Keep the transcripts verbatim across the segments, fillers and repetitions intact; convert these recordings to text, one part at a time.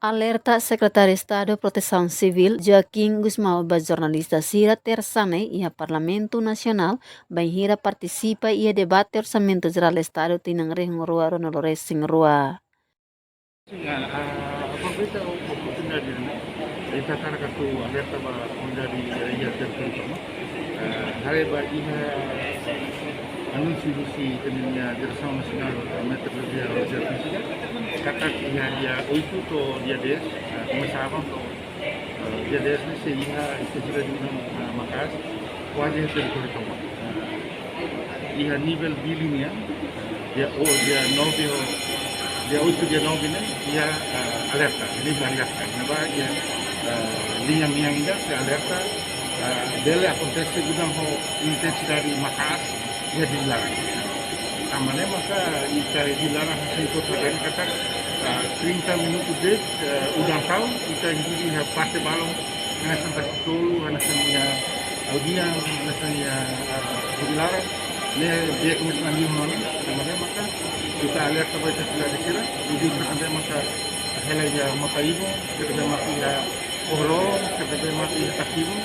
Alerta Sekretáriu Estadu Protesaun Sivíl, Joaquim Gusmão, ba jornalista sira Tersa ne'e iha Parlamentu Nasionál, bainhira partisipa iha debate Orsamentu Jerál Estadu tinan rihun rua ruanulu resin rua. Sin, ah, ah, aproveita oportunidade ne'e, ita hakarak atu alerta ba komunidade iha territóriu tomak. Ah, haree ba iha anúnsiu husi ita-nia Diresaun Nasionál Meteorolojia Jeolojia Fízika, katak iha dia oitu to'o dia dez, ah, komesa aban to'o, ah, dia dez ne'e sei iha intensidade udan, ah, maka'as, kuaze iha territóriu tomak. Ah, iha nivel Dili nian, dia, oh, dia nove, oh, dia oitu, dia nove ne'e, iha, ah, alerta, nivel alerta. Ne'ebá iha, ah, liña mean ida, iha alerta, ah, bele akontese udan ho intensidade maka'as iha Dili laran. Tanba ne'e maka ita iha Dili laran hanesan ita hatene katak, ah, trinta minutu de'it, ah, udan tau, ita iha parte balun, hanesan Tasitolu, hanesan iha Aldeia, hanesan iha, ah, Dili laran, ne'e dia komesa naniu ona, tanba ne'e maka ita alerta ba ita-nia cidade sira, jadi tanba ne'e maka hela iha Mota Ibun, tanba ne'e maka iha Oho Lolon, tanba ne'e maka iha Tasibun,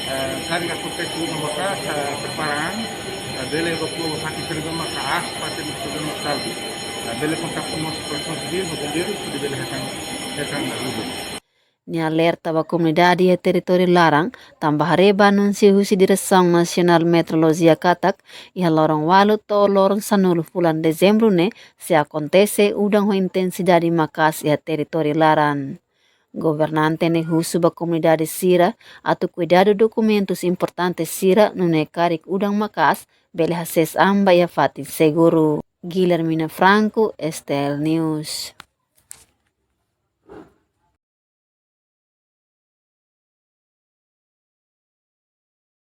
eh, karik akontese udan maka'as, eh, prepara an, eh, bele evakuasaun ba fatin sira ne'ebé maka'as, fatin sira ne'ebé mak salbu. Eh, bele kontaktu mós Protesaun Sivíl, ho bombeirus, hodi bele hetan, hetan ajuda. Nia alerta ba komunidade iha territóriu laran, tanba haree ba anúnsiu husi Diresaun Nasionál Meteorolojia katak, iha loron ualu to'o loron sanulu fulan Dezembru ne'e, sei akontese udan ho intensidade maka'as iha territóriu laran. Governante ne'e husu ba komunidade sira atu kuidadu dokumentus importante sira nune'e karik udan maka'as bele hasees an ba iha fatin seguru. Guilhermina Franco, S T L News.